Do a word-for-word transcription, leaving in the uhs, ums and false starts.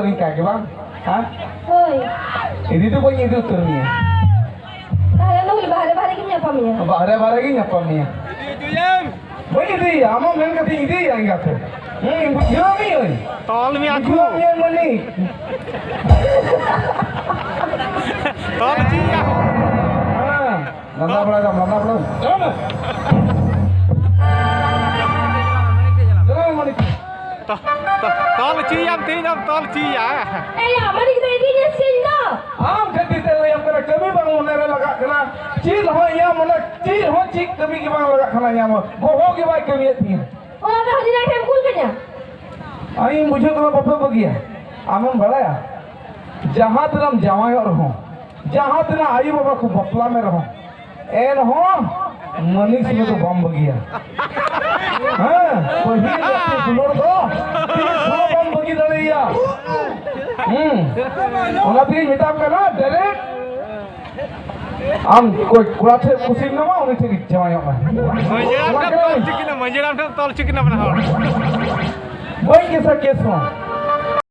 ᱱᱤᱝᱠᱟ ᱜᱮ ᱵᱟᱝ? ᱦᱮᱸ? ᱦᱳᱭ᱾ ᱤᱫᱤ ᱫᱚ ᱵᱟᱹᱧ ᱤᱫᱤ ᱩᱛᱟᱹᱨ ᱢᱮᱭᱟ᱾ ᱛᱟᱦᱞᱮ ᱱᱩᱭ ᱵᱟᱦᱨᱮ ᱵᱟᱦᱨᱮ ᱜᱮᱢ ᱧᱟᱯᱟᱢ ᱢᱮᱭᱟ᱾ ᱵᱟᱦᱨᱮ ᱵᱟᱦᱨᱮ ᱜᱮ ᱧᱟᱯᱟᱢ ᱢᱮᱭᱟ᱾ ᱵᱟᱹᱧ ᱤᱫᱤᱭᱟ, ᱟᱢᱟᱜ ᱢᱮᱱ ᱠᱟᱛᱮᱧ ᱤᱫᱤᱭᱟ ᱮᱸᱜᱟᱛᱮ᱾ ᱦᱮᱸ, ᱵᱩᱡᱷᱟᱹᱣ ᱢᱤᱭᱟᱹᱧ᱾ ᱛᱚᱞ ᱢᱮᱭᱟ ᱠᱚ᱾ ᱵᱩᱡᱷᱟᱹᱣ ᱢᱤᱭᱟᱹᱧ ᱢᱟᱹᱱᱤ᱾ ᱛᱚᱞ ᱦᱚᱪᱚᱭᱮᱭᱟ᱾ ᱦᱮᱸ, ᱞᱟᱸᱫᱟ ᱵᱟᱲᱟᱭ ᱫᱟᱢ, ᱞᱟᱸᱫᱟ ᱵᱟᱲᱟᱭ ᱫᱟᱢ᱾ ᱪᱟᱞᱟᱣ ᱢᱮ᱾ ᱪᱟᱞᱟᱣ ᱢᱮ ᱢᱟᱹᱱᱤ᱾ ᱛᱚ-, ᱛᱚ-, ᱛᱚᱞ ᱦᱚᱪᱚᱭᱮᱭᱟᱢ, ᱛᱮᱦᱮᱧ ᱫᱚᱢ ᱛᱚᱞ ᱦᱚᱪᱚᱭᱮᱭᱟ᱾ ᱮᱭᱟ, ᱢᱟᱹᱱᱤ ᱫᱚ ᱤᱫᱤᱭᱮᱭᱟ ᱥᱮ ᱤᱧ ᱫᱚ? ᱟᱢ ᱠᱷᱟᱹᱛᱤᱨ ᱛᱮ ᱞᱟᱹᱭᱟᱢ ᱠᱟᱱᱟ, ᱠᱟᱹᱢᱤ ᱵᱟᱝ ᱢᱚᱱᱮ ᱨᱮ ᱞᱟᱜᱟᱜ ᱠᱟᱱᱟ᱾ ᱪᱮᱫ ᱦᱚᱸ ᱤᱧᱟᱹᱜ ᱢᱚᱱᱮ, ᱪᱮᱫ ᱦᱚᱸ ᱪᱮᱫ ᱠᱟᱹᱢᱤ ᱜᱮ ᱵᱟᱝ ᱞᱟᱜᱟᱜ ᱠᱟᱱᱟ ᱤᱧᱟᱹᱜ ᱢᱚᱱᱮ᱾ ᱵᱚᱦᱚᱜ ᱜᱮ ᱵᱟᱭ ᱠᱟᱹᱢᱤᱭᱮᱫ ᱛᱤᱧᱟᱹ᱾ ᱚᱱᱟ ᱫᱚ ᱦᱟᱹᱱᱤ ᱱᱟᱭ ᱴᱷᱮᱱ ᱠᱩᱞ ᱠᱟᱹᱧᱟ᱾ ᱟᱢᱤᱧ ᱵᱩᱡᱷᱟᱹᱣ ᱠᱟᱱᱟ ᱵᱟᱯᱮ ᱵᱟᱹᱜᱤᱭᱟ᱾ ᱟᱢᱮᱢ ᱵᱟᱲᱟᱭᱟ, ᱡᱟᱦᱟᱸ ᱛᱤᱱᱟᱹᱜ ᱮᱢ ᱡᱟᱶᱟᱭᱚᱜ ᱨᱮᱦᱚᱸ, ᱡᱟᱦᱟᱸ ᱛᱤᱱᱟᱹᱜ ᱟᱭᱳᱼᱵᱟᱵᱟ ᱠᱚ ᱵᱟᱯᱞᱟ ᱢᱮ ᱨᱮᱦᱚᱸ, ᱮᱱᱦᱚᱸ ᱢᱟᱹᱱᱤᱠ ᱥᱚᱸᱜᱮ ᱫᱚ ᱵᱟᱢ ᱵᱟᱹᱜᱤᱭᱟ᱾ ᱦᱮᱸ, ᱯᱟᱹᱦᱤᱞ ᱜᱟᱛᱮ ᱫᱩᱞᱟᱹᱲ ᱫᱚ ᱛᱤᱥ ᱦᱚᱸ ᱵᱟᱢ ᱵᱟᱹᱜᱤ ᱫᱟᱲᱮᱭᱟᱭᱟ᱾ ᱦᱩᱸ, ᱚᱱᱟ ᱛᱮᱜᱮᱧ ᱢᱮᱛᱟᱢ ᱠᱟᱱᱟ, direct ᱟᱢ ᱚᱠᱚᱭ ᱠᱚᱲᱟ ᱴᱷᱮᱱ ᱠᱩᱥᱤ ᱢᱮᱱᱟᱢᱟ, ᱩᱱᱤ ᱴᱷᱮᱱ ᱜᱮ ᱡᱟᱶᱟᱭᱚᱜ ᱢᱮ᱾ ᱢᱟᱹᱡᱷᱤ ᱦᱟᱲᱟᱢ ᱴᱷᱮᱱ ᱛᱚᱞ ᱦᱚᱪᱚ ᱠᱤᱱᱟ, ᱢᱟᱹᱡᱷᱤ ᱦᱟᱲᱟᱢ ᱴᱷᱮᱱ ᱛᱚᱞ ᱦᱚᱪᱚ ᱠᱤᱱᱟ ᱵᱟᱱᱟ ᱦᱚᱲ᱾ ᱵᱟᱹᱧ ᱠᱮᱥᱟ ᱠᱮᱥ ᱦᱚᱸ᱾